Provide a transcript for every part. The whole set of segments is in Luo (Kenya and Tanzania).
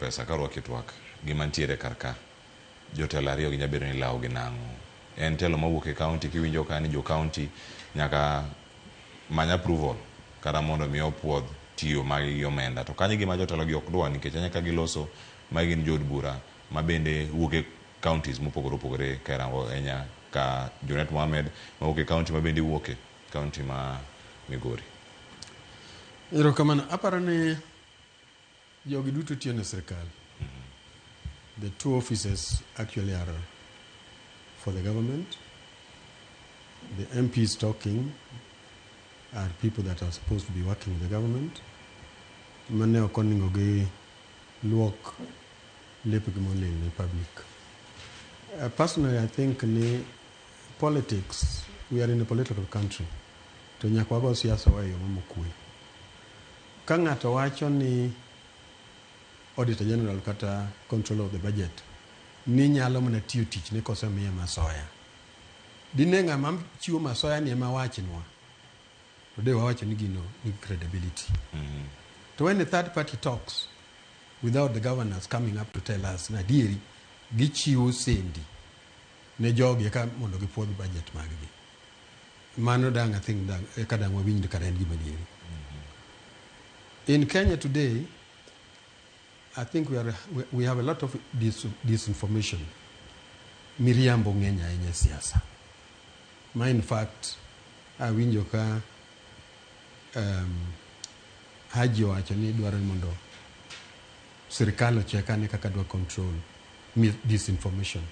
Pesa karwaki twak gima ntiere kar ka jotelo ariyo gi nyabedo ni lawo gi nang'o en telo mawuok e county kiwinjo ka ni jo county nyaka many approval kata mondo mi opuodh tiyo magi gi omenda to kanyo gima jotelo gi ok dwa nikech anya ka giloso magi gin jood bura ma bende wuok e counties mopogore opogore ka irango ahinya ka Junet Mohamed mawuok e county ma bende iwuoke county ma Migori. Erokamano. Aparo ni jogi duto tiyo ne sirkal. The two offices actually are for the government. The MPs talking are people that are supposed to be working with the government. Mane ok onego gi luok lepgi molil ne public. Personally, I think ni politics, we are in a political country. To nyaka wago siasa wa e yo mokwe. Ka ng'ato wacho ni Auditor General kata controller of the budget ni nyalo mana tiyo tich ne kosemiye masoya. Dine ng'ama chiwo masoya ni ema wachnwa, to de wawacho ni gino nigi credibility. To when a third party talks without the governors coming up to tell us na adieri gichiwo sendi ne jogi eka mondo gipuodh budget maggi. Mano dang' I think dang' eka dang' wawinj kata en gima adieri. In Kenya today, I think we have a lot of disinformation. Miriambo ng'eny ahinya e siasa. Ma in fact, awinjo ka Haji owacho ni dwaro ni mondo sirikal ochek ane kaka dwa control disinformation.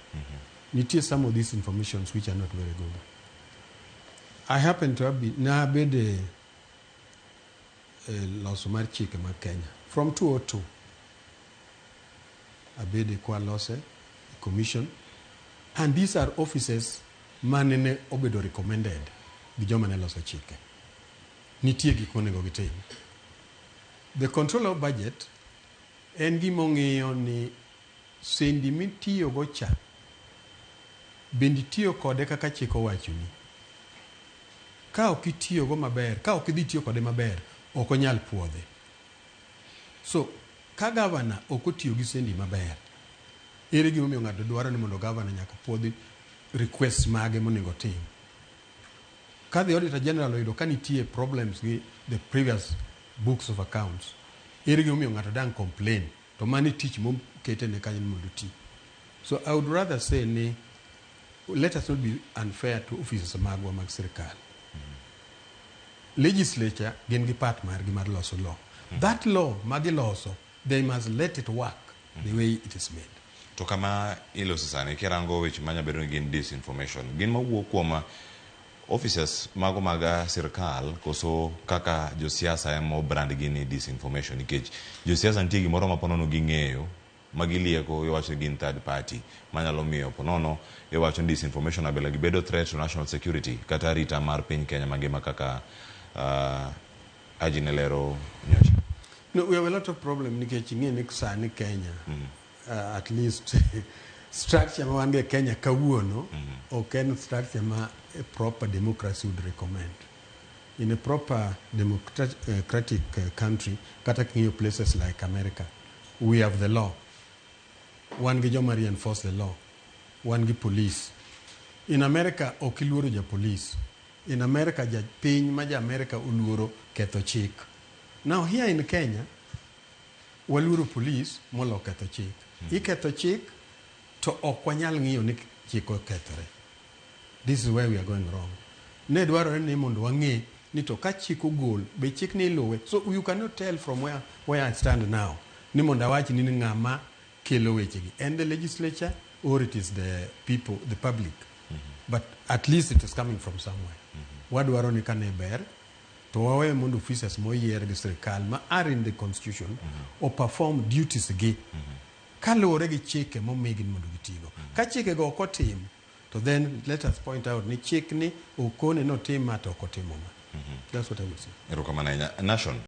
Nitie some of these informations which are not very good. I happen to have been, nabede e loso mar chike mag Kenya from 2002 abede kwa lose commission, and these are offices mane ne obedo recommended gi joma ne loso chike. Nitie gik monego gitim. The controller of budget en gima ong'iyo ni sendi mitiyogo cha bende itiyo kode kaka chik owachoni. Ka ok itiyogo maber, ka ok idhi tiyo kode maber, ok onyal puodhe. So ka gavana ok otiyo gi sendi maber, ere gimomiyo ng'ato dwaro ni mondo gavana nyaka puodhi request mage monego otim? Ka the Auditor General oyudo ka nitie problems gi the previous books of accounts, ere gimomiyo ng'ato dang' complain to mano e tich mokete ne kanyo ni mondo oti? So I would rather say ni let us not be unfair to officers magwa mag sirikal. Legislature gin gi part margi mar loso law. That law magiloso, they must let it work the way it is made. To kama iloso sani kirango weche manya bedo ni gin disinformation gin mawuok kuom officers mago mag sirkal koso kaka josiasa ema obrand gi ni disinformation, nikech josiasa nitie gimoro ma ponono ging'eyo ma gilieko iwacho ni gin third party manyalo miyo ponono iwacho ni disinformation abila gibedo threat to national security kata arita mar piny Kenya mangima kaka Haji ne lero nyocha. No, we have a lot of problem nikech ing'e ni sani Kenya, at least structure ma wan go e Kenya kawuono ok en structure ma a proper democracy would recommend. In a proper democratic country, kata king'iyo places like America, we have the law. Wan gi joma reinforce the law. Wan gi police. In America ok iluoro ja police. In America ja piny ma ja America oluoro ketho chik. Now here in Kenya, waluoro police molo ketho chik. Iketho chik to ok wanyal ng'iyo ni chik okethore. This is where we are going wrong. Ne dwarore ni mondo wang'e ni to ka chik ogol, be chik ni iluwe. So you cannot tell from where I stand now ni mondo awach ni ng'ama kelo wechegi. En the legislature or it is the people, the public. But at least it is coming from somewhere. Wadwaro ni kane ber to wawe mondo officers moyier gi sirikal ma are in the constitution o perform duties gi kaluwore gi chike momigi ni mondo gitigo. Ka chikego ok otim, to then let us point out ni chik ni okone notim ma to ok otimo ma. That's what I would say. Erokamano ahinya. Nation.